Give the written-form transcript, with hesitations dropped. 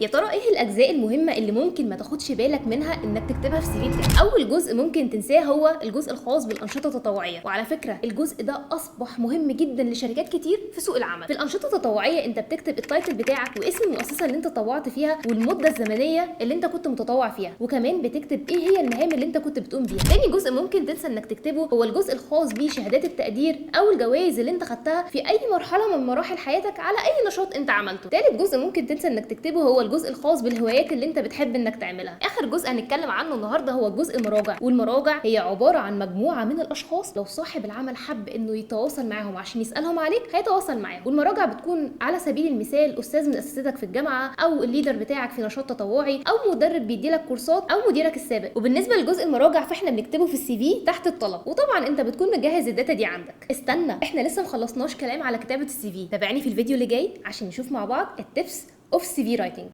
يا ترى ايه الاجزاء المهمة اللي ممكن ما تاخدش بالك منها انك تكتبها في ال CV بتاعك؟ اول جزء ممكن تنساه هو الجزء الخاص بالانشطه التطوعيه، وعلى فكرة الجزء ده اصبح مهم جدا لشركات كتير في سوق العمل. في الانشطة التطوعية انت بتكتب ال title بتاعك واسم المؤسسة اللي انت تطوعت فيها والمدة الزمنية اللي انت كنت متطوع فيها، وكمان بتكتب ايه هي المهام اللي انت كنت بتقوم بيها. تاني جزء ممكن تنسى انك تكتبه هو الجزء الخاص بشهادات التقدير او الجوائز اللي انت خدتها في اي مرحلة من مراحل حياتك على اي نشاط انت عملته. تالت جزء ممكن تنسى انك تكتبه هو الجزء الخاص بالهوايات اللي انت بتحب انك تعملها. اخر جزء هنتكلم عنه النهارده هو جزء المراجع، والمراجع هي عبارة عن مجموعة من الاشخاص لو صاحب العمل حب انه يتواصل معاهم عشان يسالهم عليك هيتواصل معاهم. والمراجع بتكون على سبيل المثال استاذ من اساتذتك في الجامعة، او ال leader بتاعك في نشاط تطوعي، او مدرب بيديلك كورسات، او مديرك السابق. وبالنسبة لجزء المراجع فاحنا بنكتبه في ال CV تحت الطلب، وطبعا انت بتكون مجهز ال data دي عندك. استنى، احنا لسه مخلصناش كلام على كتابه ال CV. تابعني في الفيديو اللي جاي عشان نشوف مع بعض ال tips of CV writing.